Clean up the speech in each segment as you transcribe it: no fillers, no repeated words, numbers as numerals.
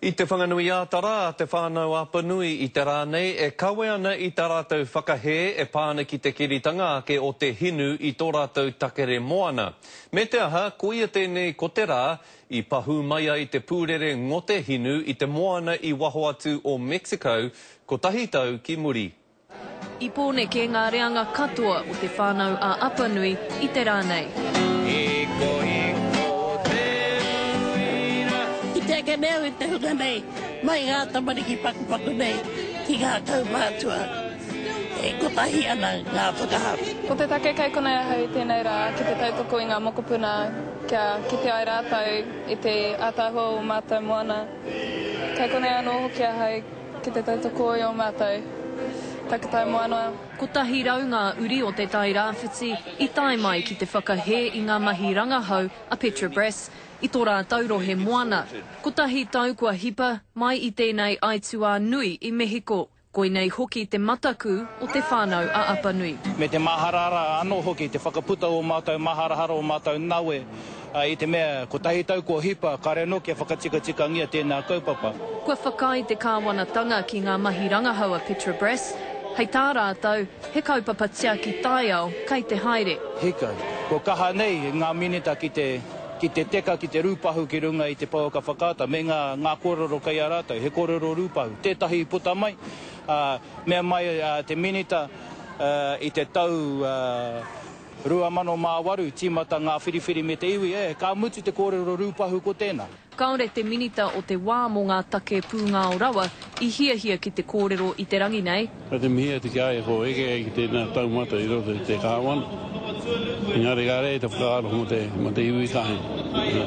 I Te Whanganui-ā-Tara, Te Whānau-a-Apanui i te rā nei e kawe ana i tā rātou whakahē e pā ana ki te keritanga ake o te hinu i tō rātou takere moana. Me te aha, koia tēnei ko te rā i pahū mai ai te pūrere ngote hinu i te moana i waho atu o Mexico kotahi tau ki muri. I Pōneke ngā reanga katoa o Te Whānau a Apanui i te rā nei. Kite ake nei au i te hunga nei, mai ngā tamariki pakupaku nei ki ngā kaumātua, e kotahi ana ngā whakaaro. Ko te take kei konei ahau i tēnei rā ki te tautoko i ngā mokopuna kia kite ai rātou i te ātaahua o ō mātou moana. Kei konei anō hoki ahau Ki te tautoko i ō mātou takutai moana. 100 ngā uri o Te Tai Rāwhiti i tae mai ki te whakahē i ngā mahi rangahau a Petrobras i tō rātou rohe moana. Kotahi tau kua hipa mai i tēnei aituā nui i Mehiko. Koinei hoki te mataku o Te Whānau a Apanui. Me te māharahara anō hoki te whakaputa o mātou māharahara o mātou nawe i te mea kotahi tau kua hipa kāre anō kia whakatikatikangia tēnā kaupapa. Kua whakaae te kāwanatanga ki ngā mahi rangahau a Petrobras, hei tā rātou, he kaupapa tiaki taiao kei te haere. Hika, kua kaha nei ngā minita ki te ki te teka, ki te rūpahu ki runga i te pouaka whakaata me ngā ngā kōrero kei a rātou, he kōrero rūpahu. Tētahi i puta mai, ā, mea mai te minita i te tau 2008, tīmata ngā whiriwhiri me te iwi, e, ka mutu te kōrero rūpahu ko tēnā. Kāore te Minita o te wā mō ngā take pūngao rawa i hiahia ki te kōrero i te rangi nei. Kei te mihi atu ki a ia ko eke ai ki tēnā taumata i roto i te Kāwana, engari kāre te whakaaro mō te, mō te iwi kāinga.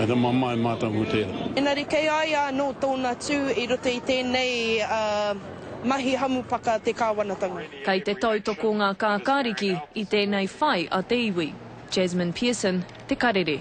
Ai te mamae mātou mō tērā. Engari kei a ia anō tōna tū i roto i tēnei mahi hamupaka te kāwanatanga. Kei te tautoko ngā kākāriki i tēnei whai a te iwi. Jasmine Pearson, Te Karere.